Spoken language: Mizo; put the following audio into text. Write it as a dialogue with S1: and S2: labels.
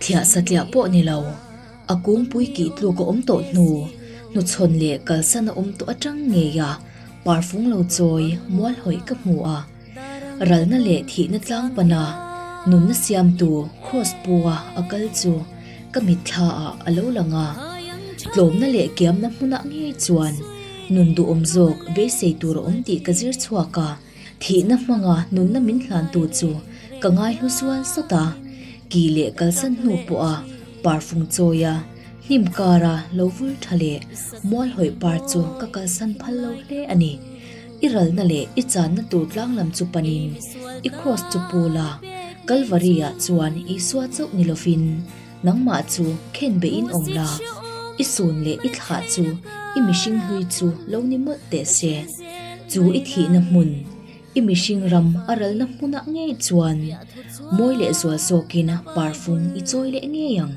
S1: Thliah satliah pawh ni lo, a kungpui kih tluk a awm tawh hnu, hnuchhawn leh kalsan a awm tawh atang ngei a parfung lo chawi mual hawih ka hmu a. Ralna leh thihna tlang pana nunna siamtu Kraws pua a kal chu ka mitthla ah a lo lang a. Tlawmna leh kiamna hmunah ngei chuan nun duhawm zawk beisei tur a awm tih ka zir chhuak a. Thihna hmanga nunna min hlantu chu ka ngaihlu zual sawt a, ki leh kalsan hnu pawha parfung chawia hnim kara lo vul tha leh mual hawih par chu ka kalsan phal lo hle a ni. I ralna leh i channa tur tlang lam chu panin i kraws chu pu la, Kalvari-ah chuan Isua chauh ni lovin nangmah chu khen beihin awm la, i sun leh i thlah chu i mihring hlui chu lo ni mawlh teh se. Chu i thihna hmun, i mihring ram a ralna hmunah ngei chuan mawi leh zual zawkin parfum i chawi leh ngei ang.